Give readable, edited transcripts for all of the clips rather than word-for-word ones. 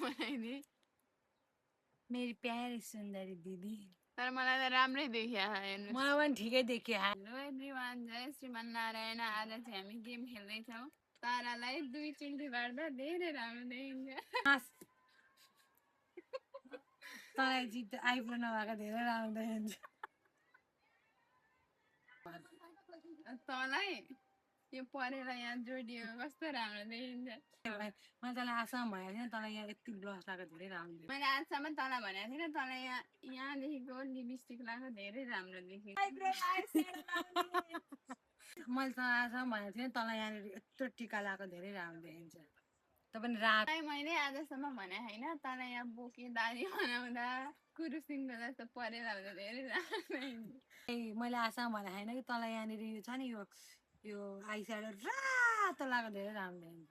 बनाइदिए। मेरी प्यारी सुन्दरी दिदी। तर मलाई त राम्रै देखिया हेर्नु। मलाई पनि ठिकै देखियो। हेलो एभ्रिवान, जय श्रीमान नारायण। आज चाहिँ हामी गेम खेल्दैछौँ। तारालाई 2 चिन्टी बाड्दा धेरै राम्रो देखिन्छ। तँलाई जित्दा आइब्रो नभएको धेरै राम्रो देखिन्छ। तँलाई यो परेर यहाँ जोडिएको कस्तो राम्रो देखिन्छ। मैले तँलाई आशामा भनेको थिएँ तँलाई यहाँ यति ब्लस लगाएको धेरै राम्रो देखिन्छ। मैले आजसम्म तँलाई भनेको थिइनँ, तँलाई यहाँदेखिको लिपस्टिक लगाएको धेरै राम्रो देखिन्छ। मैले तँलाई आशामा भनेको थिएँ तँलाई यहाँनिर यत्रो टिका लगाएको धेरै राम्रो देखिन्छ। त पनि रात मैले आजसम्म भने होइन, तँलाई यहाँ बोकी दारी बनाउँदा कुरुसिङको जस्तो परेर हुँदा धेरै राम्रो देखिन्छ। मैले आशामा भनेको छैन कि तँलाई यहाँनिर यो छ नि यो आई स्याडो रातो लगाएको धेरै राम्रो देखिन्छ।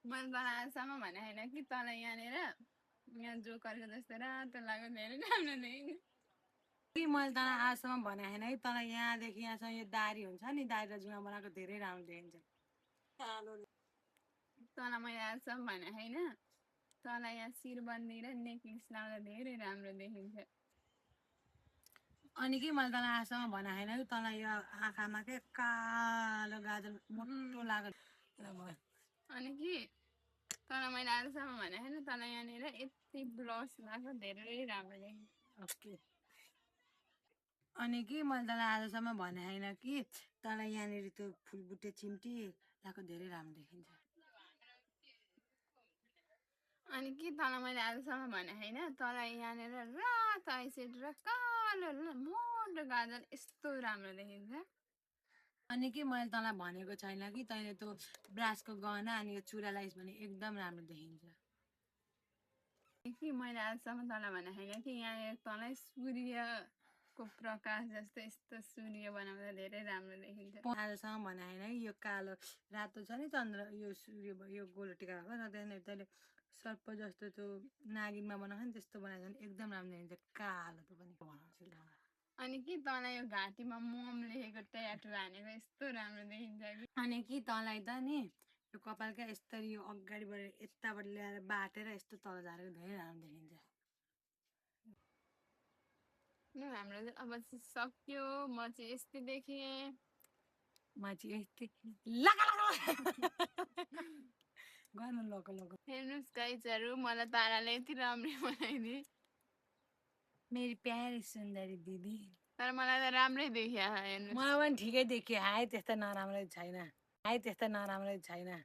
मैले तँलाई आजसम्म भने होइन कि तँलाई यहाँ जोकरको जस्तो रातो लगाएको धेरै राम्रो देखिन्छ। मैले तँलाई आजसम्म भनेको छैन कि तँलाई यहाँदेखि यहाँसम्म यो दारी हुन्छ नि, दारी र जुवा बनाएको धेरै राम्रो देखिन्छ। तँलाई मैले आजसम्म भने होइन, तँलाई यहाँ शिरबन्दी र नेकलेस लाउँदा धेरै राम्रो देखिन्छ। अनि के मैले तँलाई आजसम्म भनेको छैन कि तँलाई यो आँखामा के कालो गाजर मोटो लगाएको। अनि कि तँलाई मैले आजसम्म भने होइन, तँलाई यहाँनिर यति ब्लस लगाएको धेरै राम्रो देखिन्छ। ओके। अनि कि मैले तँलाई आजसम्म भने छैन कि तँलाई यहाँनिर त्यो फुलबुट्टे चिम्टी लगाएको धेरै राम्रो देखिन्छ। अनि कि तँलाई मैले आजसम्म भने होइन, तँलाई यहाँनिर रातो आइसेड र कालो मोटो गाजर यस्तो राम्रो देखिन्छ। अनि कि मैले तँलाई भनेको छैन कि तैँले त्यो ब्रासको गहना अनि यो चुरा लाइस भने एकदम राम्रो देखिन्छ। कि मैले आजसम्म तँलाई भने होइन कि यहाँनिर तँलाई सूर्यको प्रकाश जस्तो यस्तो सूर्य बनाउँदा धेरै राम्रो देखिन्छ। आजसम्म भने होइन कि यो कालो रातो छ नि चन्द्र यो सूर्य यो गोलो टिका भएको त्यहाँनिर तैँले सर्प जस्तो त्यो नागिनमा बनाएको नि त्यस्तो बनाएको भने एकदम राम्रो देखिन्छ। कालो त पनि बनाउँछु। अनि कि तँलाई यो घाँटीमा मोम लेखेको ट्याटु हानेको यस्तो राम्रो देखिन्छ कि। अनि कि तँलाई त नि यो कपाल क्या यस्तरी यो अगाडिबाट यताबाट ल्याएर बाटेर यस्तो तल झारेको धेरै राम्रो देखिन्छ। हाम्रो अब चाहिँ सक्यो। म चाहिँ यस्तै देखेँ। म चाहिँ यस्तै गर्नु लोको लोको। हेर्नुहोस् गाइजहरू, मलाई ताराले यति राम्रै बनाइदिए। मेरी प्यारी सुन्दरी दिदी। तर मलाई त राम्रै देखिया हेर्नुहोस्। मलाई पनि ठिकै देखियो। हाय त्यस्तो नराम्रो छैन।